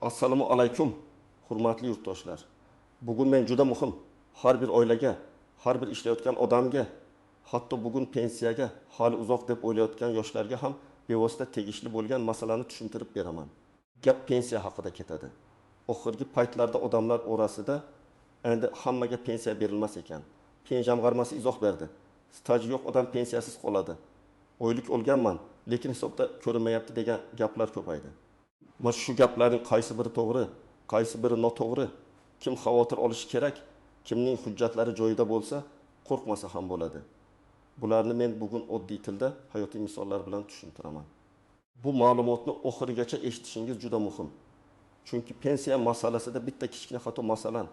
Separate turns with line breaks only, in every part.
Assalomu alaykum, hurmatli yurtdoshlar. Bugun men juda muhim, har bir oilaga, har bir ishlayotgan odamga, hatto bugun pensiyaga hali uzoq deb o'ylayotgan yoshlarga ham bevosita tegishli bo'lgan masalani tushuntirib beraman. Gap pensiya haqida ketadi. Oxirgi paytlarda odamlar orasida endi hammaga pensiya berilmas ekan. Pensiya jamg'armasi izoh berdi. Staji yo'q odam pensiyasiz qoladi. Oylik olganman, lekin hisobda ko'rinmayapti degan gaplar ko'paydi. Mana shu gaplarning qaysi biri to'g'ri, qaysi biri noto'g'ri, kim xavotir olishi kerak, kimning hujjatlari joyida bo'lsa, qo'rqmasa ham bo'ladi. Bularni men bugun oddiy tilda hayotiy misollar bilan tushuntiraman. Bu ma'lumotni oxirigacha eshitishingiz juda muhim. Chunki pensiya masalasida bitta kichkina xato, masalan,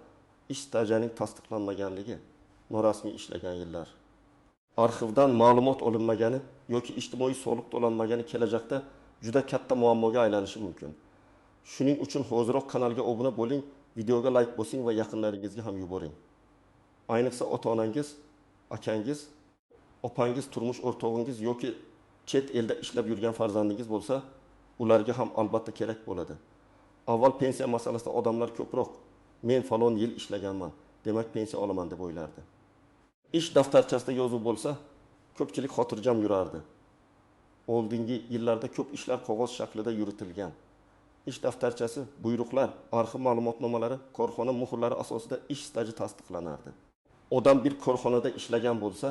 ish stajining tasdiqlanmaganligi, norasmiy ishlagan yillar, arxivdan ma'lumot olinmagani yoki ijtimoiy soliq to'lanmagani kelajakda juda katta muammoga aylanishi mumkin. Shuning uchun hoziroq kanalga obuna bo'ling, videoga like bosing va yaqinlaringizga ham yuboring. Ayniqsa ota-onangiz, akangiz, opangiz, turmush o'rtog'ingiz yoki chet elda ishlab yurgan farzandingiz bo'lsa, ularga ham albatta kerak bo'ladi. Avval pensiya masalasida odamlar ko'proq men falon yil ishlaganman, demak pensiya olaman deb o'ylardi. Ish daftarchasida yozuv bo'lsa, ko'pchilik xotirjam yurardi. Oldingi yillarda ko'p ishlar qog'oz shaklida yuritilgan. Ish daftarchasi, buyruqlar, arxiv ma'lumotnomalari, korxona muhrlari asosida ish staji tasdiqlanardi. Odam bir korxonada ishlagan bo'lsa,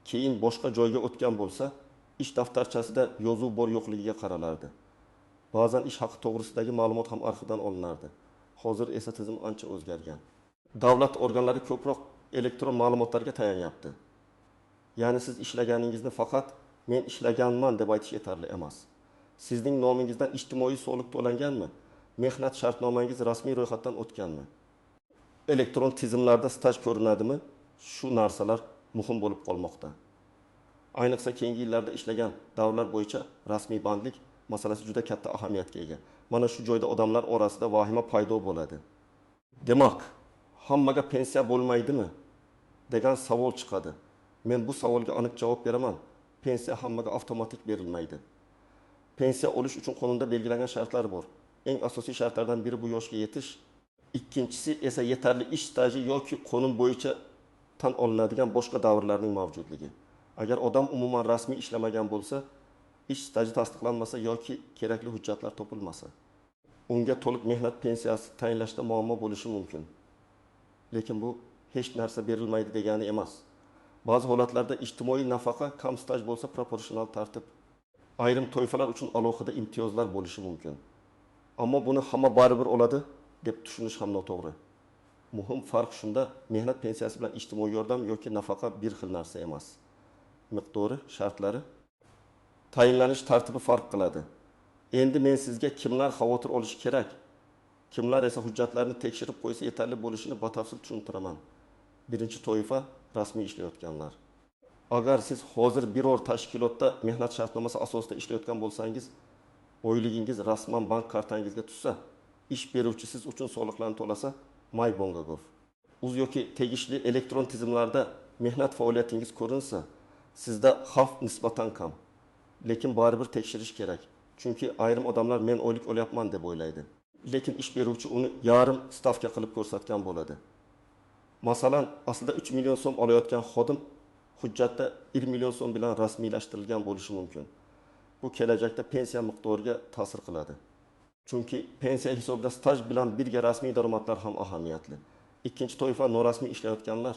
keyin boshqa joyga o'tgan bo'lsa, ish daftarchasida yozuv bor yo'qligiga qaralardi. Ba'zan ish haqi to'g'risidagi ma'lumot ham arxivdan olinardi. Hozir esa tizim ancha o'zgargan. Davlat organlari ko'proq elektron ma'lumotlarga tayanyapti. Ya'ni siz ishlaganingizni faqat men ishlaganman deb aytish yetarli emas. Sizning nomingizdan ijtimoiy soliq to'langanmi? Mehnat shartnomangiz rasmiy ro'yxatdan o'tganmi? Elektron tizimlarda staj ko'rinadimi? Shu narsalar muhim bo'lib qolmoqda. Ayniqsa keyingi yillarda ishlagan davrlar bo'yicha rasmiy bandlik masalasi juda katta ahamiyatga ega. Mana shu joyda odamlar orasida vahima paydo bo'ladi. Demak, hammaga pensiya bo'lmaydimi degan savol chiqadi. Men bu savolga aniq javob beraman. Pensiya hammaga avtomatik berilmaydi. Pensiya olish uchun qonunda belgilangan shartlar bor. Eng asosiy shartlardan biri bu yoshga yetish, ikkinchisi esa yetarli ish staji yoki qonun bo'yicha tan olinadigan boshqa davrlarning mavjudligi. Agar odam umuman rasmiy ishlamagan bo'lsa, ish staji tasdiqlanmasa yoki kerakli hujjatlar topilmasa, unga to'liq mehnat pensiyasi tayinlashda muammo bo'lishi mumkin. Lekin bu hech narsa berilmaydi degani emas. Ba'zi holatlarda ijtimoiy nafaqa kam staj bo'lsa proporsional tartib, ayrim toifalar uchun alohida imtiyozlar bo'lishi mumkin. Ammo buni hamma baribir oladi deb tushunish ham noto'g'ri. Muhim farq shunda, mehnat pensiyasi bilan ijtimoiy yordam yoki nafaqa bir xil narsa emas. Miqdori, shartlari, tayinlanish tartibi farq qiladi. Endi men sizga kimlar xavotir olishi kerak, kimlar esa hujjatlarni tekshirib qo'ysa yetarli bo'lishini batafsil tushuntiraman. Birinchi toifa rasmiy ishlayotganlar. Agar siz hozir biror tashkilotda mehnat shartnomasi asosida ishlayotgan bo'lsangiz, oyligingiz rasman bank kartangizga tushsa, ish beruvchi siz uchun soliqlarni to'lasa, MyBonga.gov uz yoki tegishli elektron tizimlarda mehnat faoliyatingiz ko'rinsa, sizda xavf nisbatan kam. Lekin baribir tekshirish kerak. Chunki ayrim odamlar men oylik olyapman deb o'ylaydi. Lekin ish beruvchi uni yarim stavka qilib ko'rsatgan bo'ladi. Masalan, aslida 3 million so'm olayotgan xodim hujjatda 1 million so'm bilan rasmiylashtirilgan bo'lishi mumkin. Bu kelajakda pensiya miqdoriga ta'sir qiladi. Chunki pensiya hisobida staj bilan birga rasmiy daromadlar ham ahamiyatli. Ikkinchi toifa norasmiy ishlayotganlar.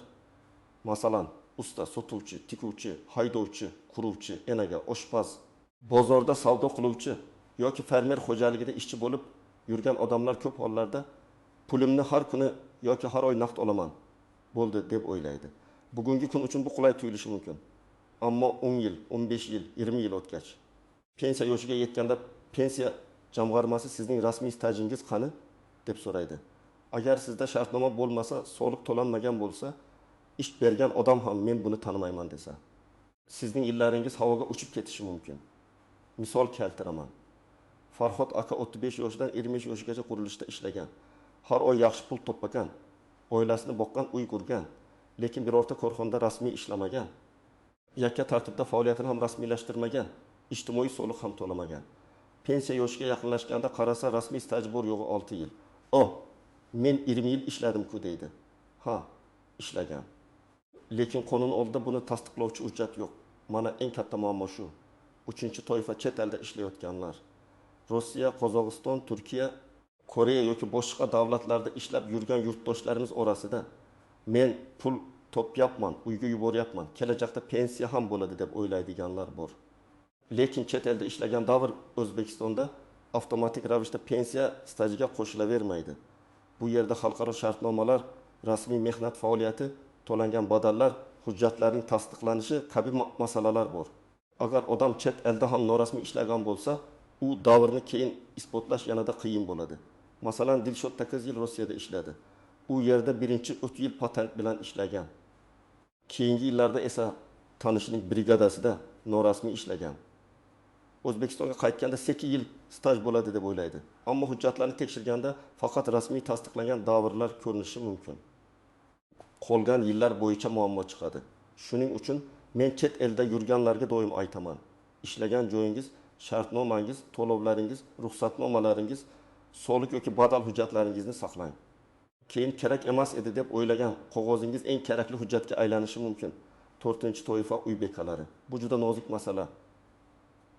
Masalan, usta, sotuvchi, tikuvchi, haydovchi, quruvchi, enaga, oshpaz, bozorda savdo qiluvchi yoki fermer xo'jaligida ishchi bo'lib yurgan odamlar ko'p hollarda pulimni har kuni yoki har oy naqd olaman bo'ldi deb o'ylaydi. Bugungi kun uchun bu qulay tuyulishi mumkin. Ammo 10 yil, 15 yil, 20 yil o'tgach, pensiya yoshiga yetganda pensiya jamg'armasi sizning rasmiy stajingiz qani deb so'raydi. Agar sizda shartnoma bo'lmasa, soliq to'lanmagan bo'lsa, ish bergan odam ham men buni tanimayman desa, sizning yillaringiz havoga uchib ketishi mumkin. Misol keltiraman. Farhod aka 35 yoshidan 25 yoshigacha qurilishda ishlagan. Har oy yaxshi pul to'plagan, oilasini boqqan, uy qurgan, lekin birorta korxonada rasmiy ishlamagan. Yakka tartibda faoliyatini ham rasmiylashtirmagan, ijtimoiy soliq ham to'lamagan. Pensiya yoshiga yaqinlashganda qarasa, rasmiy staji bor yo'g'i 6 yil. "Oh, men 20 yil ishladim-ku" deydi. Ha, ishlagan. Lekin qonun oldida buni tasdiqlovchi hujjat yo'q. Mana eng katta muammo shu. Uchinchi toifa chet elda ishlayotganlar. Rossiya, Qozog'iston, Turkiya, Koreya yoki boshqa davlatlarda ishlab yurgan yurtdoshlarimiz orasida men pul topyapman, uyga yuboryapman, kelajakda pensiya ham bo'ladi deb o'ylaydiganlar bor. Lekin chet elda ishlagan davr O'zbekistonda avtomatik ravishda pensiya stajiga qo'shilavermaydi. Bu yerda xalqaro shartnomalar, rasmiy mehnat faoliyati, to'langan badallar, hujjatlarning tasdiqlanishi kabi masalalar bor. Agar odam chet elda ham norasmiy ishlagan bo'lsa, u davrni keyin isbotlash yanada qiyin bo'ladi. Masalan, Dilshod 8 yil Rossiyada ishladi. U yerda birinchi 3 yil patent bilan ishlagan. Keyingi yillarda esa tanishining brigadasida norasmiy ishlagan. O'zbekistonga qaytganda 8 yil staj bo'ladi deb o'ylaydi. Ammo hujjatlarni tekshirganda faqat rasmiy tasdiqlangan davrlar ko'rinishi mumkin. Qolgan yillar bo'yicha muammo chiqadi. Shuning uchun men chet elda yurganlarga doim aytaman. Ishlagan joyingiz, shartnomangiz, to'lovlaringiz, ruxsatnomalaringiz, soliq yoki badal hujjatlaringizni saqlang. Keyin kerak emas edi deb o'ylagan qog'ozingiz eng kerakli hujjatga aylanishi mumkin. 4-chi toifa uy bekalari. Bu juda nozik masala.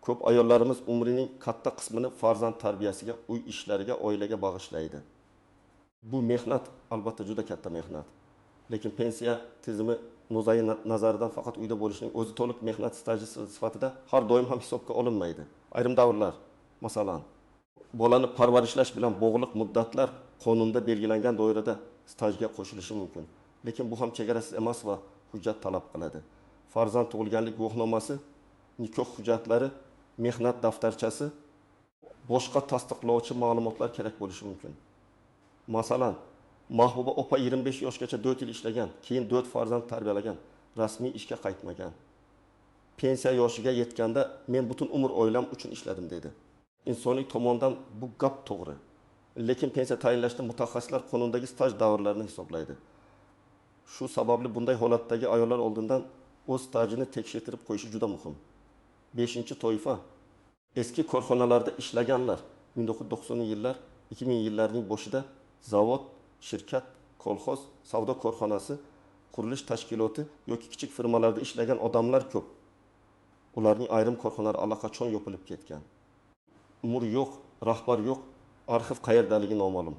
Ko'p ayollarimiz umrining katta qismini farzand tarbiyasiga, uy ishlariga, oilaga bag'ishlaydi. Bu mehnat albatta juda katta mehnat. Lekin pensiya tizimi nuqtai nazaridan faqat uyda bo'lishning o'zi to'liq mehnat staji sifatida har doim ham hisobga olinmaydi. Ayrim davrlar, masalan, bolani parvarishlash bilan bog'liq muddatlar qonunda belgilangan doirada stajga qo'shilishi mumkin. Lekin bu ham chegarasiz emas va hujjat talab qiladi. Farzand tug'ilganlik guvohnomasi, nikoh hujjatlari, mehnat daftarchasi, boshqa tasdiqlovchi ma'lumotlar kerak bo'lishi mumkin. Masalan, Mahbuba opa 25 yoshgacha 4 yil ishlagan, keyin 4 farzand tarbiyalagan, rasmiy ishga qaytmagan. Pensiya yoshiga yetganda men butun umr oilam uchun ishladim dedi. Insonlik tomondan bu gap to'g'ri. Lekin pensiya tayinlashda mutaxassislar qonundagi staj davrlarini hisoblaydi. Shu sababli bunday holatdagi ayollar oldindan o'z stajini tekshirtirib qo'yishi juda muhim. 5-toifa eski korxonalarda ishlaganlar 1990-yillar, 2000-yillarning boshida zavod, shirkat, kolxoz, savdo korxonasi, qurilish tashkiloti yoki kichik firmalarda ishlagan odamlar ko'p. Ularning ayrim korxonalari allaqachon yopilib ketgan. Umr yo'q, rahbar yo'q, arxiv qayerdaligi noma'lum.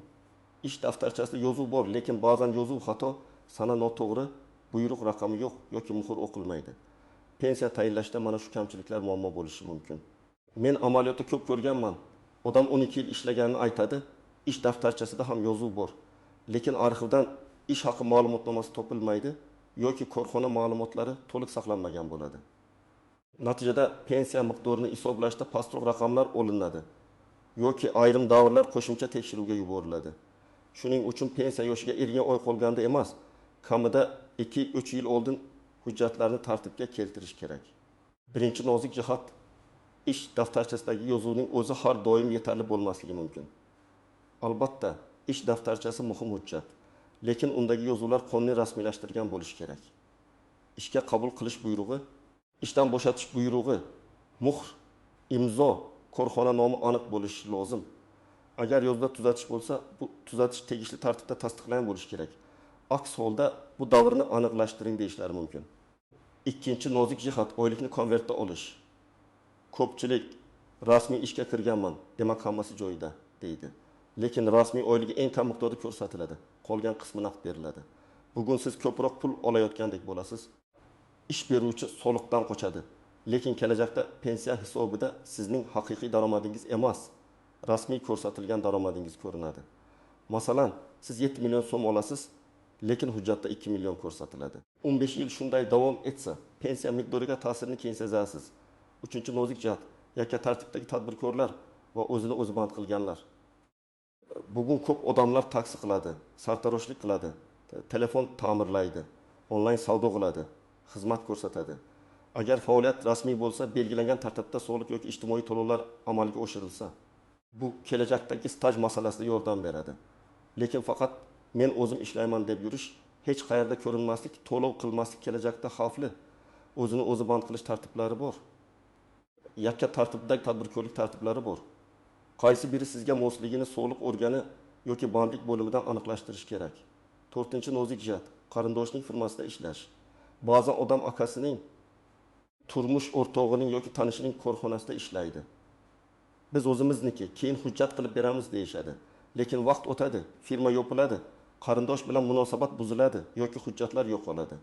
Ish daftarchasida yozuv bor, lekin ba'zan yozuv xato, sana noto'g'ri, buyruq raqami yo'q yoki muhr o'qilmaydi. Pensiya tayinlashda mana shu kamchiliklar muammo bo'lishi mumkin. Men amaliyotda ko'p ko'rganman. Odam 12 yil ishlaganini aytadi, ish daftarchasida ham yozuv bor. Lekin arxivdan ish haqi ma'lumotnomasi topilmaydi yoki korxona ma'lumotlari to'liq saqlanmagan bo'ladi. Natijada pensiya miqdorini hisoblashda pastroq raqamlar olinadi yoki ayrim davrlar qo'shimcha tekshiruvga yuboriladi. Shuning uchun pensiya yoshiga 20 oy qolganda emas, kamida 2-3 yil oldin hujjatlarni tartibga keltirish kerak. Birinchi nozik jihat, ish daftarchasidagi yozuvning o'zi har doim yetarli bo'lmasligi mumkin. Albatta, ish daftarchasi muhim hujjat, lekin undagi yozuvlar qonuniy rasmiylashtirilgan bo'lishi kerak. Ishga qabul qilish buyrug'i, ishdan bo'shatish buyrug'i, muhr, imzo, korxona nomi aniq bo'lishi lozim. Agar yozuvda tuzatish bo'lsa, bu tuzatish tegishli tartibda tasdiqlangan bo'lishi kerak. Aks holda bu davrni aniqlashtiring deyishlari mumkin. Ikkinchi nozik jihat, oylikni konvertda olish. Ko'pchilik rasmiy ishga kirganman, demak hammasi joyida deydi. Lekin rasmiy oyligi eng kam miqdorda ko'rsatiladi, qolgan qismi naqd beriladi. Bugun siz ko'proq pul olayotgandek bo'lasiz. Ish beruvchi soliqdan qochadi. Lekin kelajakda pensiya hisobida sizning haqiqiy daromadingiz emas, rasmiy ko'rsatilgan daromadingiz ko'rinadi. Masalan, siz 7 million so'm olasiz, lekin hujjatda 2 million ko'rsatiladi. 15 yil shunday davom etsa, pensiya miqdoriga ta'sirini keyin sezasiz. Uchinchi nozik jihat, yakka tartibdagi tadbirkorlar va o'zini o'zi band qilganlar. Bugun ko'p odamlar taksi qiladi, sartaroshlik qiladi, telefon ta'mirlaydi, onlayn savdo qiladi, xizmat ko'rsatadi. Agar faoliyat rasmiy bo'lsa, belgilangan tartibda soliq yoki ijtimoiy to'lovlar amalga oshirilsa, bu kelajakdagi staj masalasida yordam beradi. Lekin faqat men o'zim ishlayman deb yurish, hech qayerda ko'rinmaslik, to'lov qilmaslik kelajakda xavfli. O'zini o'zi band qilish tartiblari bor. Yakka tartibdagi tadbirkorlik tartiblari bor. Qaysi biri sizga mosligini soliq organi yoki bandlik bo'limidan aniqlashtirish kerak. To'rtinchi nozik jihat: qarindoshning firmasida ishlash. Ba'zan odam akasining, turmush o'rtog'ining yoki tanishining korxonasida ishlaydi. Biz o'zimizniki, keyin hujjat qilib beramiz deyishadi. Lekin vaqt o'tadi, firma yopiladi, qarindosh bilan munosabat buziladi yoki hujjatlar yo'qoladi.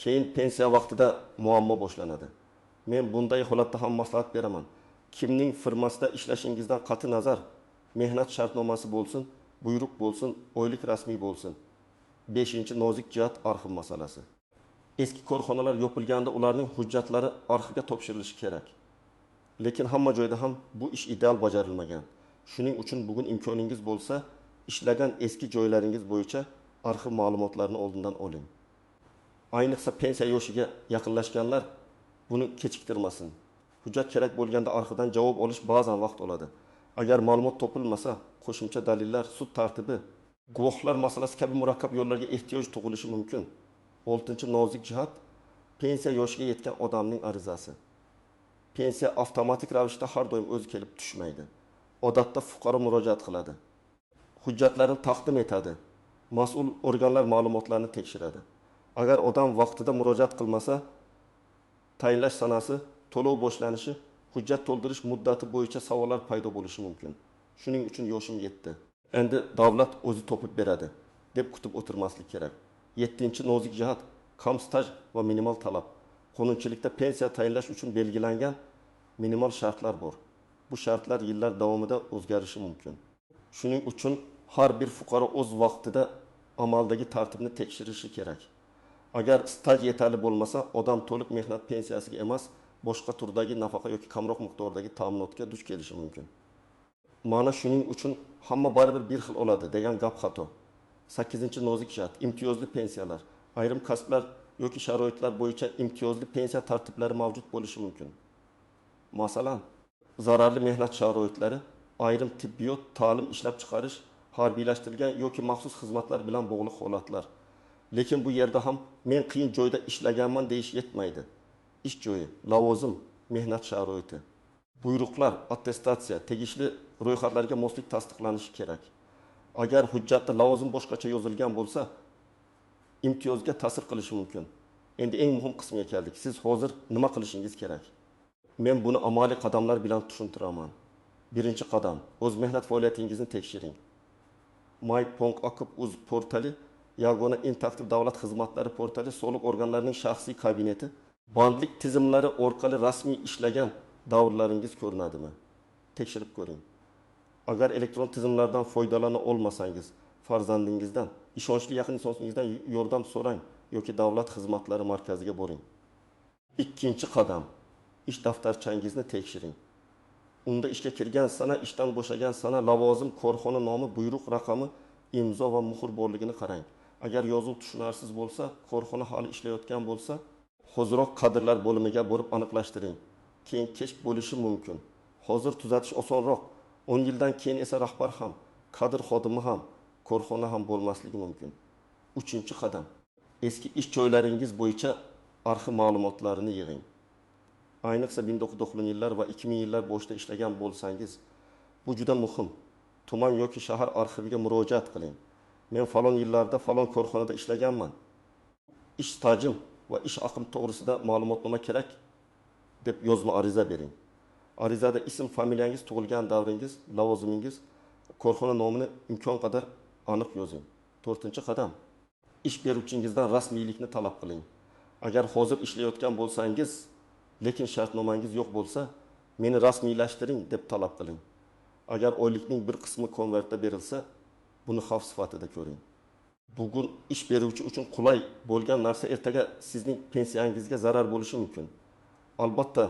Keyin pensiya vaqtida muammo boshlanadi. Men bunday holatda ham maslahat beraman. Kimning firmasida ishlashingizdan qat'i nazar, mehnat shartnomasi bo'lsin, buyruq bo'lsin, oylik rasmiy bo'lsin. Beshinchi nozik jihat: arxiv masalasi. Eski korxonalar yopilganda ularning hujjatlari arxivga topshirilishi kerak. Lekin hamma joyda ham bu ish ideal bajarilmagan. Shuning uchun bugun imkoningiz bo'lsa, ishlagan eski joylaringiz bo'yicha arxiv ma'lumotlarini oldindan oling. Ayniqsa pensiya yoshiga yaqinlashganlar buni kechiktirmasin. Hujjat kerak bo'lganda arxivdan javob olish ba'zan vaqt oladi. Agar ma'lumot topilmasa, qo'shimcha dalillar, sud tartibi, guvohlar masalasi kabi murakkab yo'llarga ehtiyoj tug'ilishi mumkin. Oltinchi nozik jihat: pensiya yoshiga yetgan odamning arizasi. Pensiya avtomatik ravishda har doim o'zi kelib tushmaydi. Odatda fuqaro murojaat qiladi. Hujjatlarni taqdim etadi. Mas'ul organlar ma'lumotlarni tekshiradi. Agar odam vaqtida murojaat qilmasa, tayinlash sanasi, to'lov boshlanishi, hujjat to'ldirish muddati bo'yicha savollar paydo bo'lishi mumkin. Shuning uchun yoshim yetdi, endi davlat o'zi topib beradi deb kutib o'tirmaslik kerak. Yettinchi nozik jihat: kam staj va minimal talab. Qonunchilikda pensiya tayinlash uchun belgilangan minimal shartlar bor. Bu shartlar yillar davomida o'zgarishi mumkin. Shuning uchun har bir fuqaro o'z vaqtida amaldagi tartibni tekshirishi kerak. Agar staj yetarli bo'lmasa, odam to'liq mehnat pensiyasiga emas, boshqa turdagi nafaqa yoki kamroq miqdordagi ta'minotga duch kelishi mumkin. Mana shuning uchun hamma baribir bir xil oladi degan gap xato. Sakkizinchi nozik jihat: imtiyozli pensiyalar. Ayrim kasblar yoki sharoitlar bo'yicha imtiyozli pensiya tartiblari mavjud bo'lishi mumkin. Masalan, zararli mehnat sharoitlari, ayrim tibbiyot, ta'lim, ishlab chiqarish, harbiylashtirilgan yoki maxsus xizmatlar bilan bog'liq holatlar. Lekin bu yerda ham men qiyin joyda ishlaganman deyish yetmaydi. Ish joyi, lavozim, mehnat sharoiti, buyruqlar, attestatsiya, tegishli ro'yxatlarga moslik tasdiqlanishi kerak. Agar hujjatda lavozim boshqacha yozilgan bo'lsa, imtiyozga ta'sir qilishi mumkin. Endi eng muhim qismiga keldik. Siz hozir nima qilishingiz kerak? Men buni amaliy qadamlar bilan tushuntiraman. Birinchi qadam: o'z mehnat faoliyatingizni tekshiring. My.akb.uz portali, yagona interaktiv davlat xizmatlari portali, soliq organlarining shaxsiy kabineti, bandlik tizimlari orqali rasmiy ishlagan davrlaringiz ko'rinadimi? Tekshirib ko'ring. Agar elektron tizimlardan foydalana olmasangiz, farzandingizdan, ishonchli yaqin insoningizdan yordam so'rang yoki davlat xizmatlari markaziga boring. Ikkinchi qadam: ish daftarchangizni tekshiring. Unda ishga kirgan sana, ishdan bo'shagan sana, lavozim, korxona nomi, buyruq raqami, imzo va muhr borligini qarang. Agar yozuv tushunarsiz bo'lsa, korxona hali ishlayotgan bo'lsa, hoziroq kadrlar bo'limiga borib aniqlashtiring. Keyin kech bo'lishi mumkin. Hozir tuzatish osonroq. 10 yildan keyin esa rahbar ham, kadr xodimi ham, korxona ham bo'lmasligi mumkin. Uchinchi qadam: eski ish joylaringiz bo'yicha arxiv ma'lumotlarini yig'ing. Ayniqsa 1990-yillar va 2000-yillar boshida ishlagan bo'lsangiz, bu juda muhim. Tuman yoki shahar arxiviga murojaat qiling. Men falon yillarda falon korxonada ishlaganman. Ish stajim va ish haqim to'g'risida ma'lumotnoma kerak deb yozma ariza bering. Arizada ism, familiyangiz, tug'ilgan davringiz, lavozimingiz, korxona nomini imkon qadar aniq yozing. To'rtinchi qadam: ish beruvchingizdan rasmiylikni talab qiling. Agar hozir ishlayotgan bo'lsangiz, lekin shartnomangiz yo'q bo'lsa, meni rasmiylashtiring deb talab qiling. Agar oylikning bir qismi konvertda berilsa, buni xavf sifatida ko'ring. Bugun ish beruvchi uchun qulay bo'lgan narsa ertaga sizning pensiyangizga zarar bo'lishi mumkin. Albatta,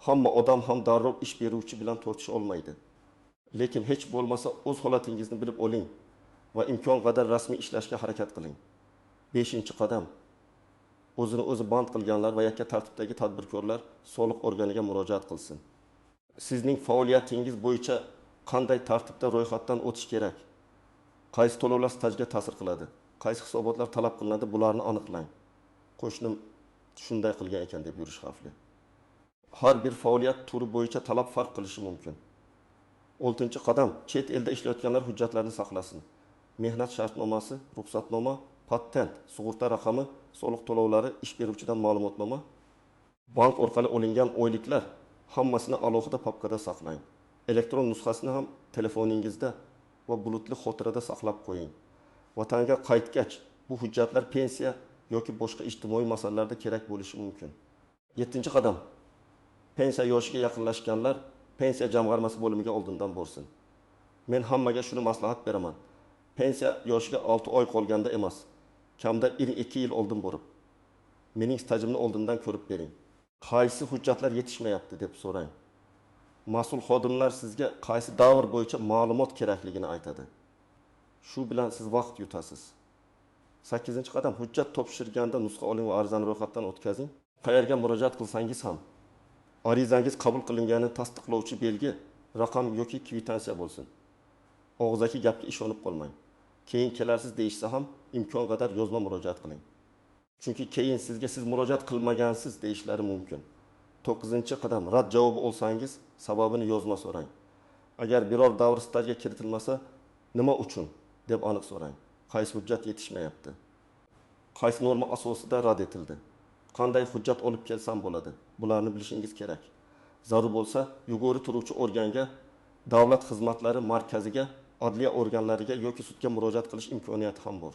hamma odam ham darrov ish beruvchi bilan tortisha olmaydi. Lekin hech bo'lmasa o'z holatingizni bilib oling va imkon qadar rasmiy ishlashga harakat qiling. Beshinchi qadam: o'zini o'zi band qilganlar va yakka tartibdagi tadbirkorlar soliq organiga murojaat qilsin. Sizning faoliyatingiz bo'yicha qanday tartibda ro'yxatdan o'tish kerak? Qaysi to'lovlar stajga ta'sir qiladi? Qaysi hisobotlar talab qilinadi? Bularni aniqlang. Qo'shnim shunday qilgan ekan deb yurish xavfli. Har bir faoliyat turi bo'yicha talab farq qilishi mumkin. Oltinchi qadam: chet elda ishlayotganlar hujjatlarni saqlasin. Mehnat shartnomasi, ruxsatnoma, patent, sug'urta raqami, soliq to'lovlari, ish beruvchidan ma'lumotnoma, bank orqali olingan oyliklar — hammasini alohida papkada saqlang. Elektron nusxasini ham telefoningizda va bulutli xotirada saqlab qo'ying. Vatanga qaytgach bu hujjatlar pensiya yoki boshqa ijtimoiy masalalarda kerak bo'lishi mumkin. Yettinchi qadam: pensiya yoshiga yaqinlashganlar pensiya jamg'armasi bo'limiga oldindan borsin. Men hammaga shuni maslahat beraman: pensiya yoshiga 6 oy qolganda emas, kamida 2 yil oldin borib, "Mening stajimni oldindan ko'rib bering, qaysi hujjatlar yetishmayapti?" deb so'rang. Mas'ul xodimlar sizga qaysi davr bo'yicha ma'lumot kerakligini aytadi. Shu bilan siz vaqt yutasiz. Sakkizinchi qadam: hujjat topshirganda nusxa oling va arizani ro'yxatdan o'tkazing. Qayerga murojaat qilsangiz ham, arizangiz qabul qilinganini tasdiqlovchi belgi, raqam yoki kvitansiya bo'lsin. Og'zaki gapga ishonib qolmang. Keyin kelarsiz deyishsa ham, imkon qadar yozma murojaat qiling, chunki keyin sizga "Siz murojaat qilmagansiz" deyishlari mumkin. To'qqizinchi qadam: rad javobi olsangiz, sababini yozma so'rang. Agar biror davr stajga kiritilmasa, nima uchun deb aniq so'rang. Qaysi hujjat yetishmayapti, qaysi norma asosida rad etildi, qanday hujjat olib kelsam bo'ladi — bularni bilishingiz kerak. Zarur bo'lsa, yuqori turuvchi organga, davlat xizmatlari markaziga, adliya organlariga yoki sudga murojaat qilish imkoniyati ham bor.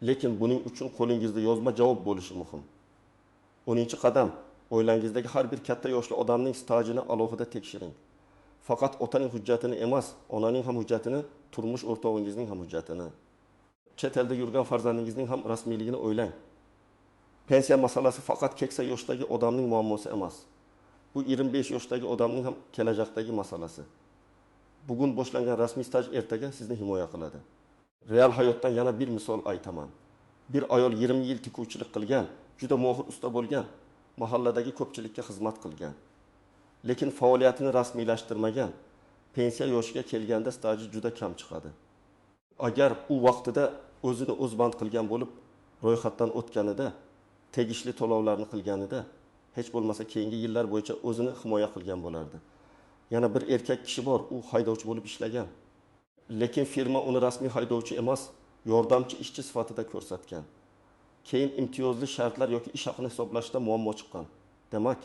Lekin buning uchun qo'lingizda yozma javob bo'lishi muhim. 10-qadam: oilangizdagi har bir katta yoshli odamning stajini alohida tekshiring. Faqat otaning hujjatini emas, onaning ham hujjatini, turmush o'rtog'ingizning ham hujjatini, chet elda yurgan farzandingizning ham rasmiyligini o'ylang. Pensiya masalasi faqat keksa yoshdagi odamning muammosi emas. Bu 25 yoshdagi odamning ham kelajakdagi masalasi. Bugun boshlangan rasmiy staj ertaga sizni himoya qiladi. Real hayotdan yana bir misol aytaman. Bir ayol 20 yil tikuvchilik qilgan, juda mohir usta bo'lgan, mahalladagi ko'pchilikka xizmat qilgan. Lekin faoliyatini rasmiylashtirmagan. Pensiya yoshiga kelganda staji juda kam chiqadi. Agar u vaqtida o'zini o'z band qilgan bo'lib, ro'yxatdan o'tganida, tegishli to'lovlarni qilganida, hech bo'lmasa keyingi yillar bo'yicha o'zini himoya qilgan bo'lardi. Yana bir erkak kishi bor, u haydovchi bo'lib ishlagan. Lekin firma uni rasmiy haydovchi emas, yordamchi ishchi sifatida ko'rsatgan. Keyin imtiyozli shartlar yoki ish haqini hisoblashda muammo chiqqan. Demak,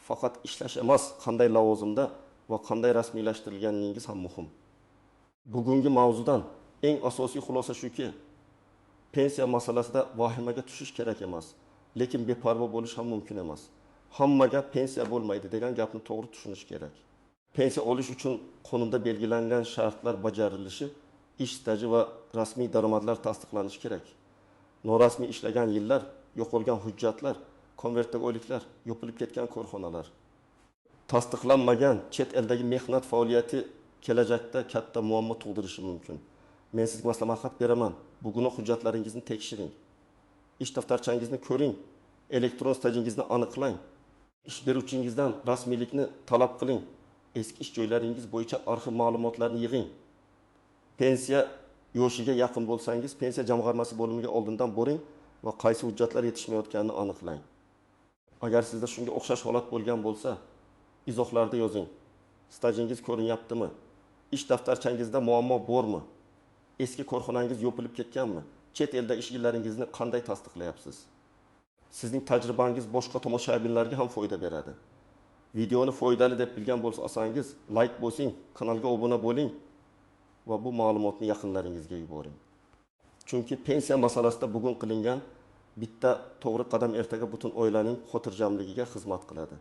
faqat ishlash emas, qanday lavozimda va qanday rasmiylashtirilganingiz ham muhim. Bugungi mavzudan eng asosiy xulosa shuki, pensiya masalasida vahimaga tushish kerak emas, lekin beparvo bo'lish ham mumkin emas. Hammaga pensiya bo'lmaydi degan gapni to'g'ri tushunish kerak. Pensiya olish uchun qonunda belgilangan shartlar bajarilishi, ish staji va rasmiy daromadlar tasdiqlanishi kerak. Norasmiy ishlagan yillar, yo'qolgan hujjatlar, konvertdagi oyliklar, yopilib ketgan korxonalar, tasdiqlanmagan chet eldagi mehnat faoliyati kelajakda katta muammo tug'dirishi mumkin. Men sizga maslahat beraman: bugunoq hujjatlaringizni tekshiring, ish daftarchangizni ko'ring, elektron stajingizni aniqlang, ish beruvchingizdan rasmiylikni talab qiling, eski ish joylaringiz bo'yicha arxiv ma'lumotlarini yig'ing. Pensiya yoshiga yaqin bo'lsangiz, pensiya jamg'armasi bo'limiga oldindan boring va qaysi hujjatlar yetishmayotganini aniqlang. Agar sizda shunga o'xshash holat bo'lgan bo'lsa, izohlarda yozing. Stajingiz ko'rinyaptimi? Ish daftarchangizda muammo bormi? Eski korxonangiz yopilib ketganmi? Chet elda ish yillaringizni qanday tasdiqlayapsiz? Sizning tajribangiz boshqa tomoshabinlarga ham foyda beradi. Videoni foydali deb bilgan bo'lsangiz, layk bosing, kanalga obuna bo'ling va bu ma'lumotni yaqinlaringizga yuboring. Chunki pensiya masalasida bugun qilingan bitta to'g'ri qadam ertaga butun oilaning xotirjamligiga xizmat qiladi.